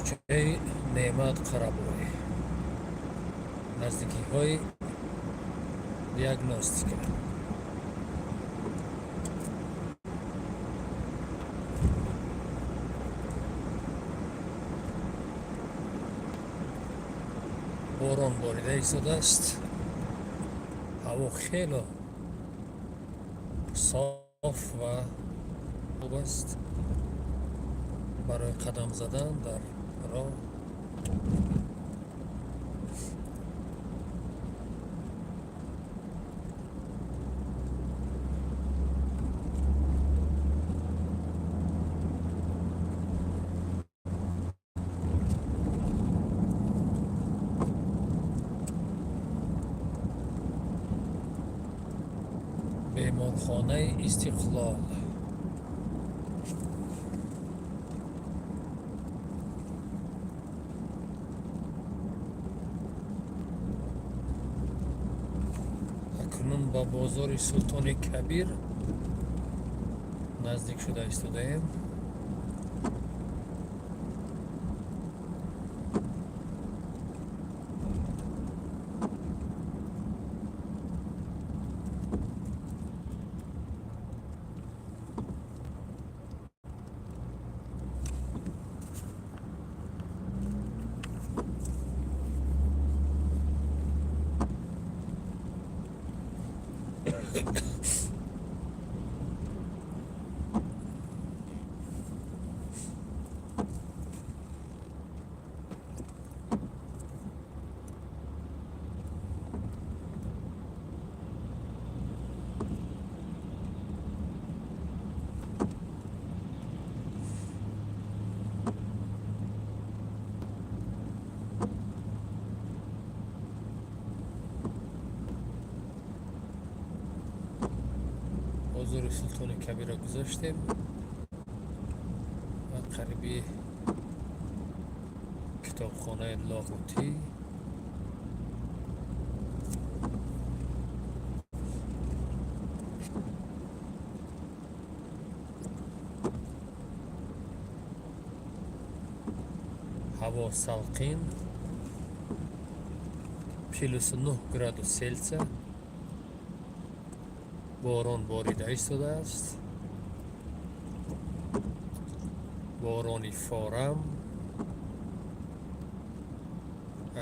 Кӯчаи Неъмат Қарабой, наздикиҳои диагностика. Борон борида истодааст, ҳаво хело соф ва хуб аст барои қадам задан дар роҳ. Беморхонаи Истиқлол. Акнун ба бозори Султони Кабир наздик шуда истодаем. Бозори Султони Кабирро гузаштем ва қариби китобхонаи Лоҳутӣ. Ҳаво салқин, плюс 9 градус Селсия, борон борида истодааст, борони форам.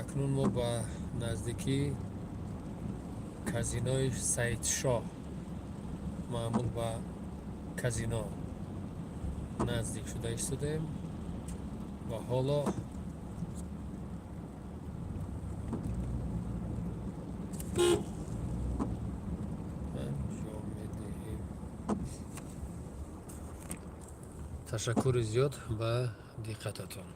Акнун мо ба наздикии казинои Саидшоҳ, маъмул ба казино наздик шуда истодаем ва ҳоло анҷом медиҳем. Ташаккури зиёд ба диққататон.